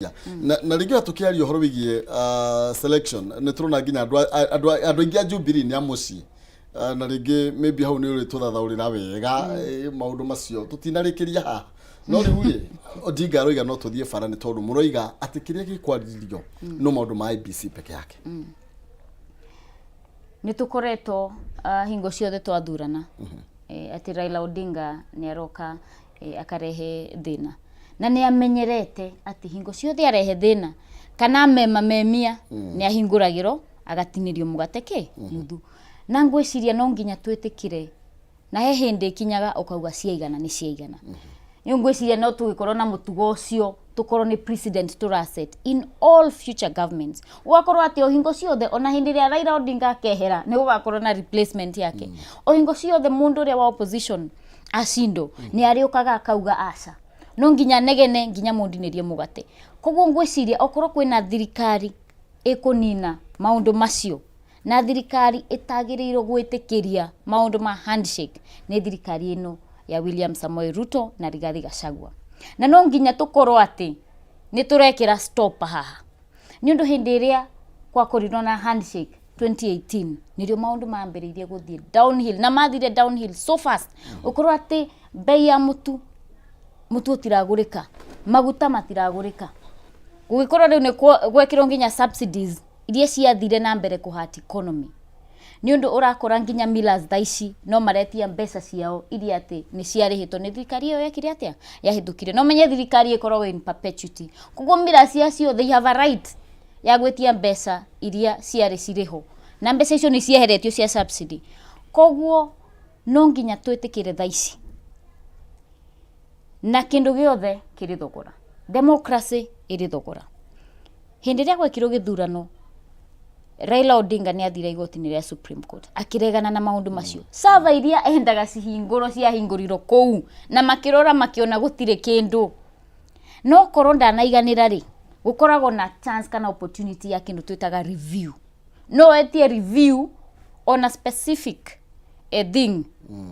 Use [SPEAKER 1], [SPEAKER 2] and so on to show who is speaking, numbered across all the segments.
[SPEAKER 1] Na rĩngĩ tũkĩaria ũhoro wĩgiĩ selection, nĩ tũrona nginya andũ aingĩ a Jubilee nĩ a mũciĩ. Na rĩngĩ maybe hau nĩ ũrĩtũthathaũrĩra wega maũndũ macio tũtinarĩkĩria haha, no rĩu rĩ, Odinga aroiga no tũthiĩ bara nĩ tondũ mũroiga atĩ kĩrĩa gĩkwarĩrĩrio no maũndũ ma IEBC peke yake.
[SPEAKER 2] Nĩ tũkoretwo hingo ciothe twathurana atĩ Raila Odinga nĩ aroka akarehe thĩna, na nĩ amenyerete atĩ hingo ciothe arehe thĩna kana amema memia nĩ ahingũragĩrwo agatinĩrio mũgate kĩ nuthu. Na ngwĩciria no nginya twĩtĩkĩre na he hĩndĩ ĩkinyaga ũkauga ciaigana nĩ ciaigana. Nĩ ngwĩciria no tũgĩkorwo na mũtugo ũcio, tũkorwo nĩ precedent tũraset in all future governments, ũgakorwo atĩ o hingo ciothe, ona hĩndĩ ĩrĩa Raila Odinga akehera, nĩ gũgakorwo na replacement yake. O hingo ciothe mũndũ ũrĩa wa opposition acindwo, nĩ arĩũkaga akauga aca, no nginya negene nginya mũndinĩrie mũgate. Koguo ngwĩciria okorwo kwĩna thirikari ĩkũnina maũndũ macio na thirikari ĩtagĩrĩirwo gwĩtĩkĩria maũndũ ma handshake, nĩ thirikari ĩno ya William Samoei Ruto na Rigathi Gachagua. Na no nginya tũkorwo atĩ nĩ tũrekĩra stop haha, nĩ ũndũ hĩndĩ ĩrĩa kwakorirwo na handshake 2018, nĩrĩo maũndũ mambĩrĩirie gũthiĩ downhill, na mathire downhill so fast, ũkorwo atĩ bei ya mũtu, mũtu ũtiragũrĩka, maguta matiragũrĩka, gũgĩkorwo rĩu nĩ gwekĩrwo nginya subsidies iria ciathire na mbere kũhati economy, nĩ ũndũ ũrakora nginya millers thaa ici no maretia mbeca ciao iria atĩ nĩ ciarĩhĩtwo nĩ thirikari ĩyo yekire atĩa yahĩtũkire. No menye thirikari ĩkoragwo in perpetuity, koguo millers acio, they have a right ya gwĩtia mbeca iria ciarĩ cirĩho, na mbeca icio nĩ cieheretio cia subsidy. Koguo no nginya twĩtĩkĩre thaa ici na kĩndũ gĩothe kĩrĩ thogora, democracy ĩrĩ thogora. Hĩndĩ ĩrĩa gwekirwo gĩthurano, Raila Odinga nĩ athire igoti-inĩ rĩa Supreme Court akĩregana na maũndũ macio. Server iria endaga cihingũrwo ciahingũrirwo kũu na makĩrora makĩona gũtirĩ kĩndũ. No korwo ndanaiganĩra rĩ, gũkoragwo na chance kana opportunity ya kĩndũ twĩtaga review. No etie review on a specific a thing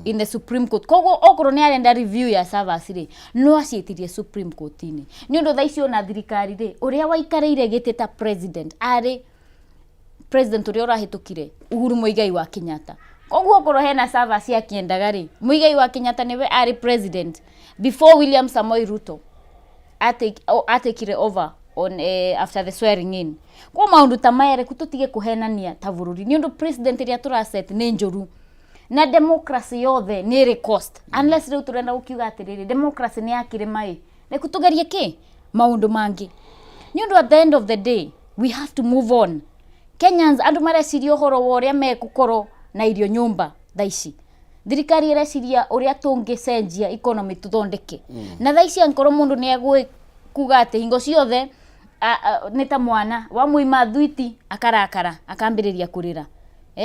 [SPEAKER 2] in the Supreme Court. Koguo okorwo nĩ arenda review ya servers rĩ, no aciĩtirie Supreme Court-inĩ, nĩ ũndũ thaa ici ona thirikari rĩ, ũrĩa waikarĩire gĩtĩ ta president arĩ president ũrĩa ũrahĩtũkire, Uhuru Muigai wa Kenyatta. Koguo okorwo hena servers akĩendaga rĩ, Muigai wa Kenyatta nĩwe arĩ president before William Samoei Ruto atekire over on after the swearing in. Kwa maũndũ ta maya, reku tũtige kũhenania ta bũrũri, nĩ ũndũ president ĩrĩa tũraset nĩ njũru, na democracy yothe nĩ ĩrĩ cost, unless rĩu tũrenda gũkiuga atĩrĩrĩ, democracy nĩ yakĩrĩ maĩ, reku tũgerie kĩ maũndũ mangĩ, nĩ ũndũ at the end of the day we have to move on. Kenyans, andũ mareciria ũhoro wa ũrĩa megũkorwo na irio nyũmba. Thaa ici thirikari ĩreciria ũrĩa tũngĩcenjia economy tũthondeke, na thaa ici angĩkorwo mũndũ nĩ egũ kuga atĩ hingo ciothe nĩ ta mwana wamũima thwiti akarakara akambĩrĩria kũrĩra,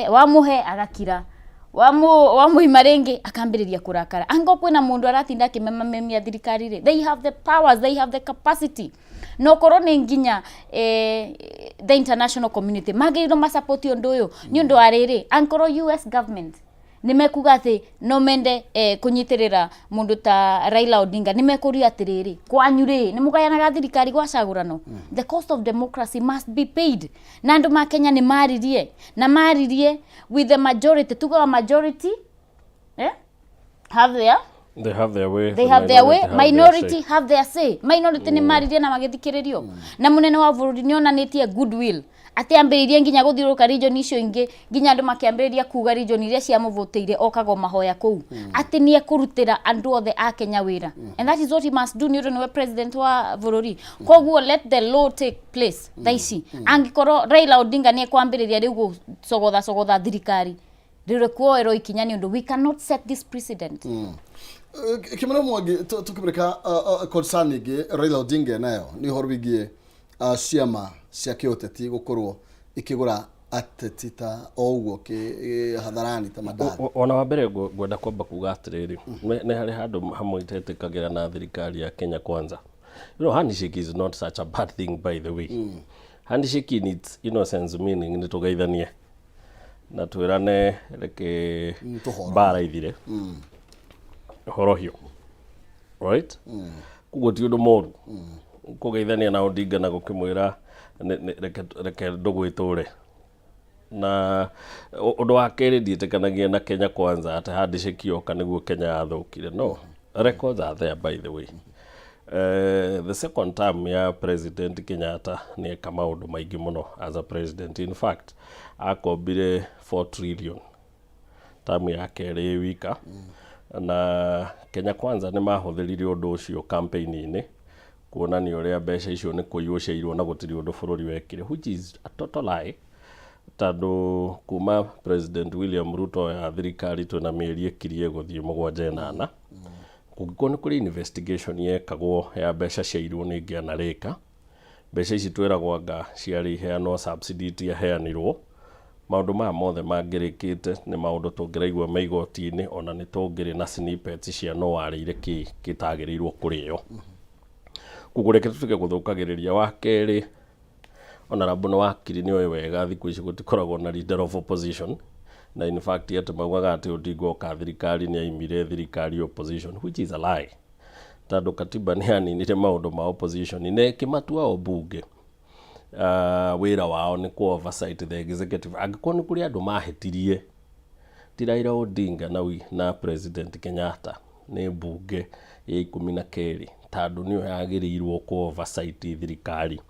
[SPEAKER 2] wamũhe agakira, wamũima rĩngĩ akambĩrĩria kũrakara. Angĩkorwo kwĩna mũndũ aratinda akĩmemamemia thirikari rĩ, they have the powers, they have the capacity, no korwo nĩ nginya the international community magĩrĩirwo masupport ũndũ ũyũ, nĩ ũndũ wa rĩrĩ, angĩkorwo US government nĩ mekuga atĩ no mende kũnyitĩrĩra mũndũ ta Raila Odinga, nĩ mekũria atĩrĩrĩ, kwanyu rĩ, nĩ mũgayanaga thirikari gwacagũrano? The cost of democracy must be paid, na andũ ma Kenya nĩ maririe na maririe with the majority. Tugaga majority have their
[SPEAKER 3] They have their way.
[SPEAKER 2] They
[SPEAKER 3] The
[SPEAKER 2] have their way.
[SPEAKER 3] minority have their
[SPEAKER 2] Minority
[SPEAKER 3] say.
[SPEAKER 2] have their say. Minority nĩ maririe na magĩthikĩrĩrio, na mũnene wa bũrũri nĩ onanĩtie goodwill atĩ ambĩrĩirie nginya gũthiũrũrũka region icio ingĩ, nginya andũ makĩambĩrĩria kuga region iria ciamũvũtĩire okaga o mahoya kũu atĩ nĩ ekũrutĩra andũ othe a Kenya wĩra, and that is what he must do, nĩ ũndũ nĩwe president wa bũrũri. Koguo let the law take place. Thaa ici angĩkorwo Raila Odinga nĩ ekwambĩrĩria rĩu gũcogotha cogotha thirikari, rĩu kuoerwo ikinya, nĩ ũndũ we cannot set this precedent.
[SPEAKER 1] Kimana Mwangi, tukĩmũrĩka concern ĩngĩ Raila Odinga nayo nĩ ũhoro wĩgiĩ ciama cia kĩũteti gũkorwo ikĩgũra ateti ta o ũguo hadharani ta mandathi.
[SPEAKER 3] Ona wa mbere ngwenda kwamba kuga atĩrĩrĩ, nĩ harĩ handũ hamwe itetĩkagĩra na thirikari ya Kenya Kwanza. Handshake is not such a bad thing, by the way. Handshake in its innocence meaning nĩ tũgeithanie na twĩrane reke
[SPEAKER 1] tũhoro.
[SPEAKER 3] Mbara ithire horohio, right? Koguo ti ũndũ mũru. Kũgeithania na Odinga na gũkĩmwĩra reke ndũgũ ĩtũre. Na ũndũ wa kerĩ, ndiĩtĩkanagia na Kenya Kwanza atĩ handshake yoka nĩguo Kenya yathũkire. No records are there, by the way. The second term ya President Kenyatta nĩ eka maũndũ maingĩ mũno as a president. In fact, akombire 4 trillion tamu ya kerĩ ĩ wika, na Kenya Kwanza nĩ mahũthĩrire ũndũ ũcio campaign-inĩ kuonania ũrĩa mbeca icio nĩ kũiywo ciairwo na gũtirĩ ũndũ bũrũri wekire, which is a total lie, tondũ kuma President William Ruto ya thirikari twĩna mĩeri ĩkirie gũthiĩ 7 8, kũngĩkorwo nĩ kũrĩ investigation yekagwo ya mbeca ciairwo nĩ ingĩanarĩka. Mbeca ici twĩragwo anga ciarĩ iheanwo subsidy, itiaheanirwo. Maũndũ maya mothe mangĩrĩkĩte nĩ maũndũ tũngĩraigua me igoti-inĩ, ona nĩ tũngĩrĩ na snippets cia no warĩire kĩ kĩtagĩrĩirwo kũrĩo. Koguo reke tũtige gũthũkagĩrĩria. Wa kerĩ, Honorable nĩ wakiri, nĩ oĩ wega thikũ ici gũtikoragwo na leader of opposition, na in fact atĩ maugaga atĩ Odinga oka thirikari nĩ aimire thirikari opposition, which is a lie, tondũ katiba nĩ yaninire maũndũ ma opposition na ĩkĩmatua o bunge wĩra wao nĩ kũ oversight the executive. Angĩkorwo nĩ kũrĩ andũ mahĩtirie, ti Raila Odinga na President Kenyatta, nĩ mbunge ya 12, tondũ nĩyo yagĩrĩirwo kũ oversight thirikari,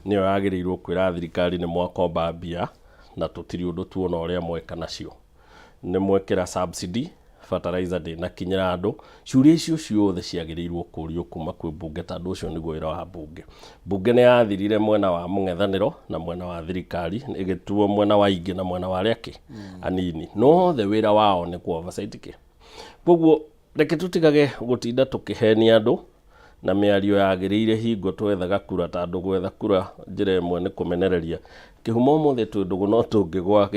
[SPEAKER 3] nĩyo yagĩrĩirwo kwĩra thirikari nĩ mwakomba mbia na tũtirĩ ũndũ tuona ũrĩa mweka nacio, nĩ mwekĩra subsidy fertilizer ndĩnakinyĩra andũ. Ciũria icio ciothe ciagĩrĩirwo kũrio kuma kwĩ mbunge, tondũ ũcio nĩguo wĩra wa mbunge. Mbunge nĩ yathirire mwena wa mũng'ethanĩro na mwena wa thirikari, ĩgĩtuo mwena wa aingĩ na mwena wa arĩa akĩ anini, no othe wĩra wao nĩ kũ oversight kĩ. Koguo reke tũtigage gũtinda tũkĩhenia andũ na mĩario yagĩrĩire hingo twethaga kura, tondũ gwetha kura njĩra ĩmwe nĩ kũmenereria kĩhumo. Ũmũthĩ twĩ ndũgũ, no tũngĩgwa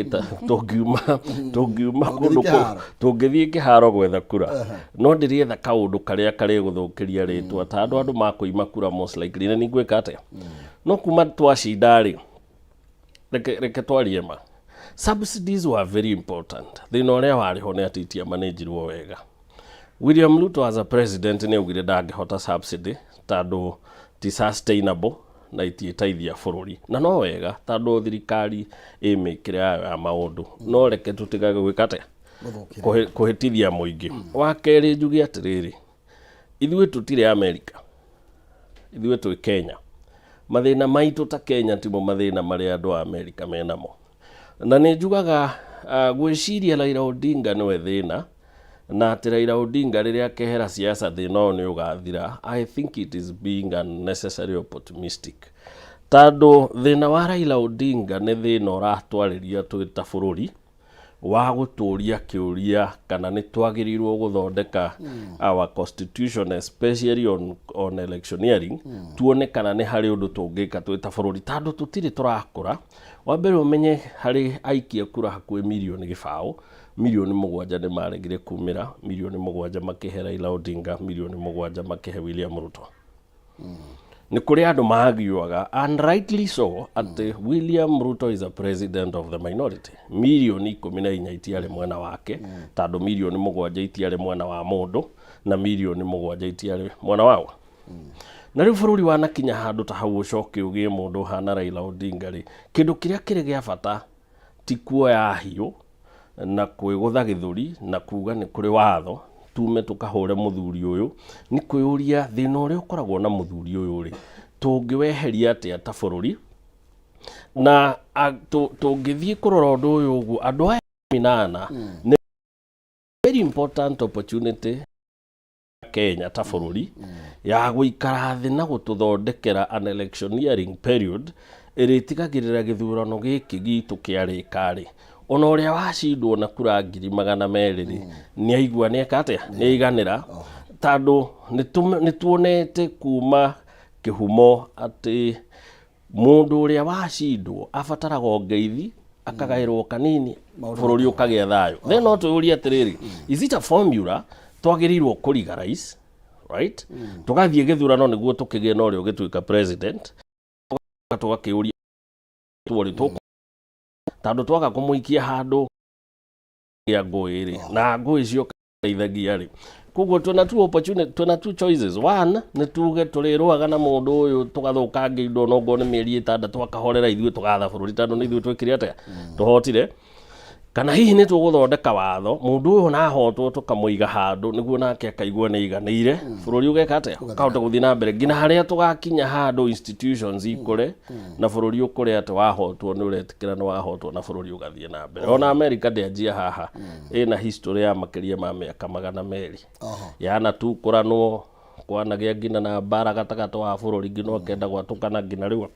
[SPEAKER 3] tũngiuma kũndũ
[SPEAKER 1] kĩharo.
[SPEAKER 3] Tũngĩthiĩ kĩharo gwetha kura, no ndĩrĩetha kaũndũ karĩa karĩgũthũkĩria rĩtwa, tondũ andũ makũima kura most likely na ningwĩka atĩa. No kuma twacinda rĩ, reke twarie ma. Subsidies were very important. Thĩna ũrĩa warĩ ho nĩ atĩ itiamanĩnjirwo wega. William Ruto as a president nĩ augire ndangĩhota subsidy tondũ ti sustainable na itiĩteithia bũrũri, na no wega tondũ thirikari ĩ mĩkĩre yayo ya maũndũ. No reke tũtigage gwĩka atĩa?
[SPEAKER 1] Gũthũkĩra.
[SPEAKER 3] Kũhĩtithia mũingĩ. Wa kerĩ, njuge atĩrĩrĩ, ithuĩ tũtirĩ America, ithuĩ twĩ Kenya. Mathĩna maitũ ta Kenya timo mathĩna marĩa andũ a America menamo. Na nĩ njugaga gwĩciria Raila Odinga nĩwe thĩna, na atĩ Raila Odinga rĩrĩa akehera siasa thĩna ũyũ nĩ ũgathira, I think it is being unnecessary optimistic, tondũ thĩna wa Raila Odinga nĩ thĩna ũratwarĩria twĩ ta bũrũri wa gũtũria kĩũria kana nĩ twagĩrĩirwo gũthondeka our constitution, especially on electioneering, tuone kana nĩ harĩ ũndũ tũngĩka twĩ ta bũrũri, tondũ tũtirĩ tũrakũra. Wa mbere, ũmenye harĩ aikia kura hakuhĩ mirioni 0, 7 million nĩ maregire kumĩra, 7 million makĩhe Raila Odinga, 7 million makĩhe William Ruto. Nĩ kũrĩ andũ magiuaga, and rightly so, atĩ William Ruto is a president of the minority. 14 million itiarĩ mwena wake, tondũ 7 million itiarĩ mwena wa mũndũ na 7 million itiarĩ mwena wao. Na rĩu bũrũri wanakinya handũ ta hau, ũcoke ũgĩe mũndũ ũhana Raila Odinga rĩ, kĩndũ kĩrĩa kĩrĩ gĩa bata ti kuoya hiũ na kwĩgũtha gĩthũri na kuga nĩ kũrĩ watho tume tũkahũre mũthuri ũyũ. Nĩ kwĩyũria thĩna ũrĩa ũkoragwo na mũthuri ũyũ rĩ, tũngĩweheria atĩa ta bũrũri? Na tũngĩthiĩ kũrora ũndũ ũyũ ũguo, andũ aya 18 nĩ very important opportunity Kenya ta bũrũri ya gũikara thĩ na gũtũthondekera an electioneering period ĩrĩtigagĩrĩra gĩthurano gĩkĩ gitũ kĩarĩka rĩ, ona ũrĩa wacindwo na kura 200,000 rĩ, nĩ aigua nĩ eka atĩa, nĩ aiganĩra, tondũ nĩ tuonete kuma kĩhumo atĩ mũndũ ũrĩa wacindwo abataraga o ngeithi, akagaĩrwo kanini, bũrũri ũkagĩa thayũ. Then no twĩyũrie atĩrĩrĩ, is it a formula twagĩrĩirwo kũrigarize, right? Tũgathiĩ gĩthurano nĩguo tũkĩgĩe na ũrĩa ũgĩtuĩka president, tũgakĩũria tuori tondũ twaga kũmũikia handũ gĩa ngũĩ rĩ, na ngũĩ cio teithagia rĩ. Koguo Koguo twĩna two opportunity, twĩna two choices. One, nĩ tuge tũrĩrũaga na mũndũ ũyũ tũgathũkangia indo nongorwo nĩ mĩeri 6 akahorera, ithuĩ tũgatha bũrũri tondũ nĩ ithuĩ twĩkire atĩa, tũhotire. Kana hihi nĩ tũgũthondeka watho, mũndũ ũyũ ona ahotwo tũkamũiga handũ nĩguo nake akaigua nĩ aiganĩire, bũrũri ũgeka atĩa, ũkahota gũthiĩ na mbere nginya harĩa tũgakinya handũ institutions ikũre na bũrũri ũkũre atĩ wahotwo nĩ ũretĩkĩra nĩ wahotwo na bũrũri ũgathiĩ na mbere. Ona America ndĩanjia haha, ĩna history ya makĩria ma mĩaka 200. Yanatukũranwo, kwanagĩa nginya na mbara gatagatĩ wa bũrũri nginya ũkenda gwatũkana nginya rĩu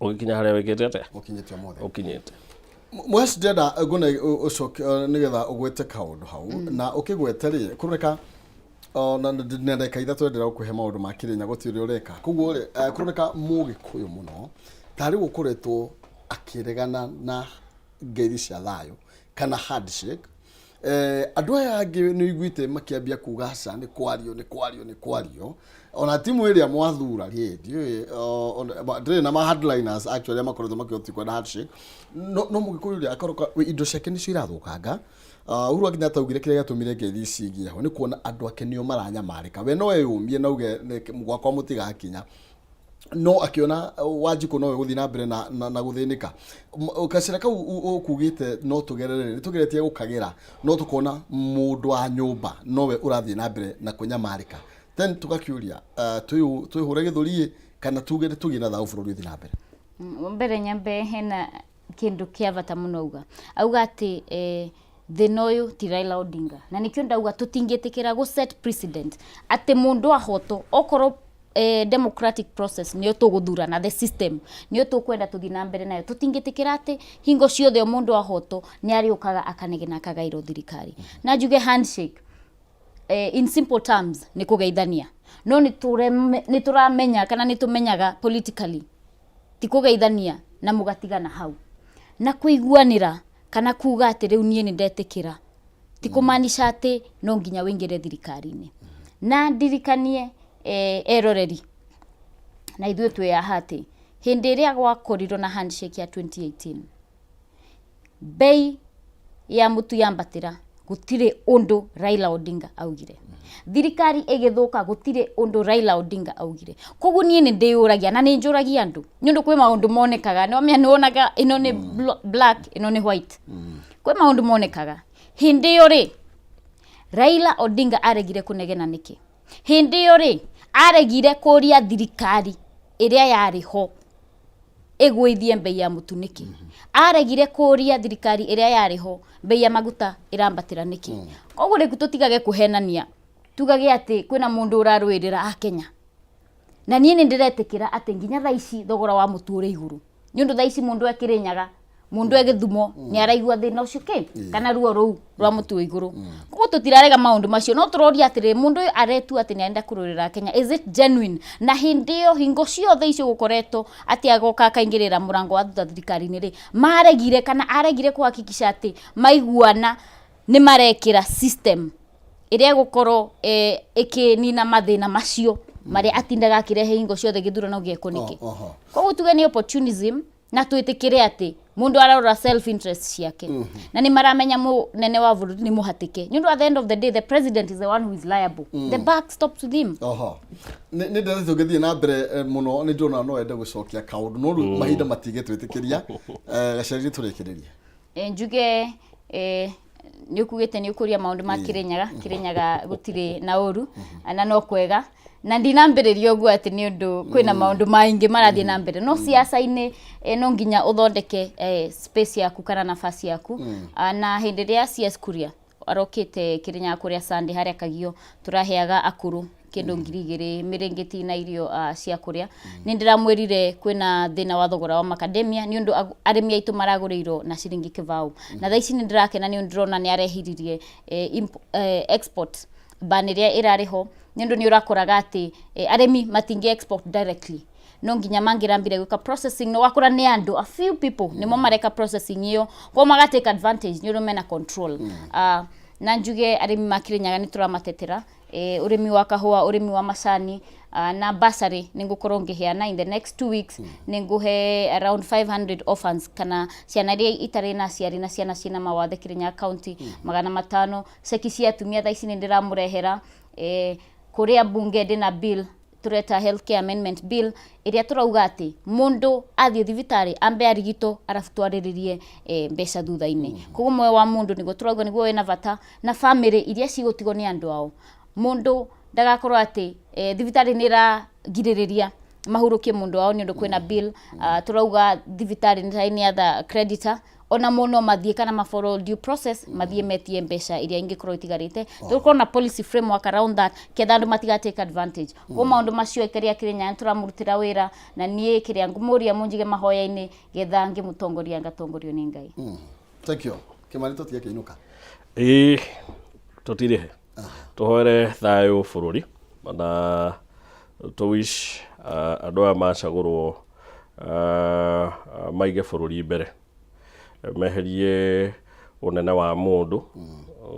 [SPEAKER 3] ũgĩkinya harĩa wĩkĩte atĩa,
[SPEAKER 1] ũkinyĩte ũmũthĩ.
[SPEAKER 3] Ũkinyĩte.
[SPEAKER 1] Mweci, ndĩrenda ngone ũcoke nĩgetha ũgwete kaũndũ hau na ũkĩgwete rĩ kũroneka na na ndagĩka 3 ndĩrenda gũkũhe maũndũ ma Kĩrĩnya, gũtirĩ ũrĩa ũreka. Koguo rĩ, kũroneka Mũgĩkũyũ mũno tarĩ ũkoretwo akĩregana na ngeithi cia thayũ kana handshake. Andũ aya angĩ nĩ ũiguĩte makĩambia kuga aca, nĩ kwario, nĩ kwario, nĩ kwario. Ona timu ĩrĩa mwathura rĩ, ndiũĩ ndĩrĩ na ma hardliners actually arĩa makoretwo makiuga tutikwenda handshake. No Mũgĩkũyũ ũrĩa akorwo indo ciake nĩcio irathũkanga. Uhuru wa Kenyatta augire kĩrĩa gĩatũmire ngeithi ici igĩe ho nĩ kuona andũ ake nĩo maranyamarĩka. We no eyũmie na auge gwakwa mũtigakinya, no akĩona Wanjikũ nowe gũthiĩ na mbere na gũthĩnĩka. Gacĩra kau ũkugĩte no tũgerere, nĩ tũgeretie gũkagera, no tũkona mũndũ wa nyũmba nowe ũrathiĩ na mbere na kũnyamarĩka. Then tũgakĩũria, twĩhũre gĩthũri kana tuge nĩ tũgĩe na thayũ, bũrũri ũthiĩ na mbere?
[SPEAKER 2] Mbere nyambe hena kĩndũ kĩa bata mũno auga atĩ thĩna ũyũ ti Raila Odinga, na nĩkĩo ndauga tũtingĩtĩkĩra gũ set precedent atĩ mũndũ ahotwo, okorwo democratic process nĩyo tũgũthurana, the system nĩyo tũkwenda tũthiĩ na mbere nayo, tũtingĩtĩkĩra atĩ hingo ciothe o mũndũ ahotwo nĩ arĩũkaga akanegena akagaĩrwo thirikari. Na njuge handshake, in simple terms, nĩ kũgeithania, no nĩ tũramenya kana nĩ tũmenyaga politically ti kũgeithania na mũgatigana hau na kũiguanĩra kana kuga atĩ rĩu niĩ nĩ ndetĩkĩra, ti kũmaanisha atĩ no nginya ũingĩre thirikari-inĩ. Na ndirikanie eroreri na ithuĩ twĩ haha atĩ hĩndĩ ĩrĩa gwakorirwo na handshake ya 2018, bei ya mũtu yambatĩra, gũtirĩ ũndũ Raila Odinga augire. Thirikari ĩgĩthũka, gũtirĩ ũndũ Raila Odinga augire. Koguo niĩ nĩ ndĩyũragia na nĩ njũragia andũ, nĩ ũndũ kwĩ maũndũ monekaga, nĩ wamenya, nĩ wonaga ĩno nĩ black, ĩno nĩ white. Kwĩ maũndũ monekaga. Hĩndĩ ĩyo rĩ, Raila Odinga aregire kũnegena nĩkĩ? Hĩndĩ ĩyo rĩ, aregire kũria thirikari ĩrĩa yarĩ ho ĩgũithie mbei ya mũtu nĩkĩ? Aregire kũria thirikari ĩrĩa yarĩ ho mbei ya maguta ĩrambatĩra nĩkĩ? Koguo rĩu tũtigage kũhenania tugage atĩ kwĩna mũndũ ũrarũĩrĩra a Kenya. Na niĩ nĩ ndĩretĩkĩra atĩ nginya thaa ici thogora wa mũtu ũrĩ igũrũ, nĩ ũndũ thaa ici mũndũ e Kĩrĩnyaga, mũndũ e Gĩthumo nĩ araigua thĩna ũcio kĩ kana ruo rũu rwa mũtu wĩ igũrũ. Koguo tũtirarega maũndũ macio, no tũroria atĩrĩrĩ, mũndũ ũyũ aretua atĩ nĩ arenda kũrũĩrĩra Kenya, is it genuine? Na hĩndĩ ĩyo hingo ciothe icio gũkoretwo atĩ agoka akaingĩrĩra mũrango wa thutha thirikari-inĩ rĩ, maregire kana aregire kũhakikisha atĩ maiguana nĩ marekĩra system ĩrĩa ĩgũkorwo ĩkĩnina mathĩna macio marĩa atindaga akĩrehe hingo ciothe gĩthurano gĩekwo nĩkĩ. Koguo tuge nĩ opportunism na twĩtĩkĩre atĩ mũndũ ararora self interest ciake na nĩ maramenya mũnene wa bũrũri nĩ mũhatĩke, nĩ ũndũ at the end of the day the president is the one who is liable. The buck stops with him.
[SPEAKER 1] Oho nĩ ndĩrenda tũngĩthiĩ na mbere mũno, nĩ ndĩrona no ende gũcokia kaũndũ, no rĩu mahinda matingĩtwĩtĩkĩria. Gaceri, tũrĩkĩrĩrie.
[SPEAKER 2] Njuge nĩ ũkugĩte nĩ ũkũria maũndũ ma Kĩrĩnyaga. Kĩrĩnyaga gũtirĩ na ũru na no kwega, na ndinambĩrĩria ũguo atĩ nĩ ũndũ kwĩna maũndũ maingĩ marathiĩ na mbere, no siasa-inĩ no nginya ũthondeke space yaku kana nafasi yaku. Na hĩndĩ ĩrĩa CS Kuria arokĩte Kĩrĩnyaga kũrĩa Sunday harĩa Kagio tũraheaga akũrũ kĩndũ 2000, mĩrĩngĩti na irio cia kũrĩa, nĩ ndĩramwĩrire kwĩna thĩna wa thogora wa macadamia, nĩ ũndũ arĩmi aitũ maragũrĩirwo na ciringi kĩbaũ. Na thaa ici nĩ ndĩrakena nĩ ũndũ ndĩrona nĩ arehiririe export ban ĩrĩa ĩrarĩ ho, nĩ ũndũ nĩ ũrakoraga atĩ arĩmi matingĩ export directly, no nginya mangĩrambire gwĩka processing, no wakora nĩ andũ a few people nĩmo mareka processing ĩyo, koguo maga take advantage nĩ ũndũ mena control. Na njuge arĩmi ma Kĩrĩnyaga nĩ tũramatetera, ũrĩmi wa kahũa, ũrĩmi wa macani. Na bursary nĩ ngũkorwo ngĩheana in the next 2 weeks. Nĩ ngũhe around 500 orphans kana ciana iria itarĩ na aciari na ciana ciĩna mawathe Kirinyaga County 500. Ceki cia atumia thaa ici nĩ ndĩramũrehera. Kũrĩa bunge ndĩna bill tureta Healthcare Amendment Bill, ĩrĩa tũrauga atĩ mũndũ athiĩ thibitarĩ ambe arigitwo, arabu twarĩrĩrie mbeca thutha-inĩ. Koguo muoyo wa mũndũ nĩguo tũrauga nĩguo wĩna bata, na famĩlĩ iria cigũtigwo nĩ andũ ao, mũndũ ndagakorwo atĩ thibitarĩ nĩ ĩragirĩrĩria mahurũkie mũndũ wao nĩ ũndũ kwĩna bill. Tũrauga thibitarĩ nĩ ta any other creditor, ona mo no mathiĩ kana ma follow due process, mathiĩ metie mbeca iria ingĩkorwo itigarĩte. Tũkorwo na policy framework around that ketha andũ matiga take advantage. Koguo maũndũ macio aikari a Kĩrĩnyaga nĩ tũramũrutĩra wĩra, na niĩ kĩrĩa ngũmũria, mũnjige mahoya-inĩ getha ngĩmũtongoria ngatongorio nĩ Ngai.
[SPEAKER 1] Thank you. Kimani, tũtige kĩinũka.
[SPEAKER 3] Ĩĩ, tũtirĩhe tũhoere thayũ bũrũri na tũ wish andũ aya macagũrwo maige bũrũri mbere, meherie ũnene wa mũndũ,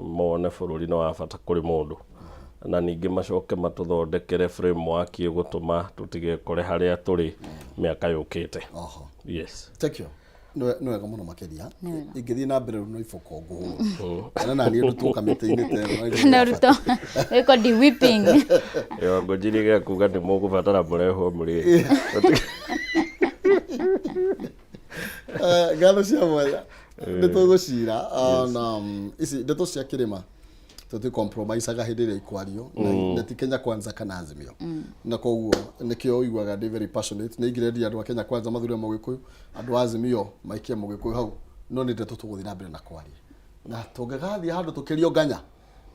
[SPEAKER 3] mone bũrũri nĩ wa bata kũrĩ mũndũ, na ningĩ macoke matũthondekere framework ĩgũtũma tũtigekore harĩa tũrĩ mĩaka yũkĩte.
[SPEAKER 1] Oho.
[SPEAKER 3] Yes.
[SPEAKER 1] Thank you. Nĩ wega mũno makĩria. Ingĩthiĩ na mbere rĩu no iboko ngũhũra kana naniĩ ndutwo kamĩtĩ-inĩ ta ĩno.
[SPEAKER 2] Na ruto wĩko di whipping.
[SPEAKER 3] Ĩyo ngũnjiri gĩa kuga nĩ mũgũbatara mũrehwo mũrĩ.
[SPEAKER 1] Ngatho cia mwanya, nĩ tũgũcira na ici ndeto cia kĩrĩma tũti compromiseaga hĩndĩ ĩrĩa ikwario, na ti Kenya Kwanza kana Azimio, na koguo nĩkĩo ũiguaga ndĩ very passionate. Nĩ ingĩrendia andũ a Kenya Kwanza mathure Mũgĩkũyũ, andũ a Azimio maikie Mũgĩkũyũ hau, no nĩ ndeto tũgũthiĩ na mbere na kwaria, na tũngĩgathiĩ handũ tũkĩrio nganya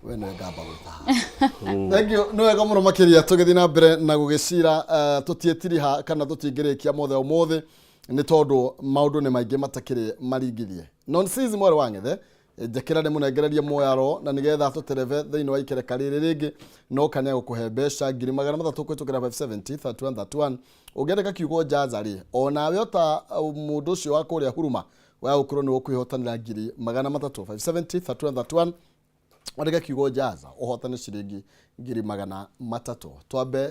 [SPEAKER 1] we nĩwe ngamba gwĩta haha. Thank you, nĩ wega mũno makĩria. Tũgĩthiĩ na mbere na gũgĩcira, tũtiĩtiriha kana tũtingĩrĩkia mothe ũmũthĩ nĩ tondũ maũndũ nĩ maingĩ matakĩrĩ maringithie. Nonsis mwarĩ wa ng'ethe njĩkĩra nĩ mũnengererie moyaro na nĩgetha tũtereve thĩinĩ wa ikereka rĩrĩ rĩngĩ, no kana gũkũhe mbeca 300,000 kũhĩtũkĩra 570 31 31. Ũngĩandĩka kiugo njaza rĩ, onawe ota mũndũ ũcio wa kũrĩa huruma wa gũkorwo nĩ ũkwĩhotanĩra 300,000. 570 31 31, wandĩke kiugo njaza ũhotane ciringi 300,000. Twambe.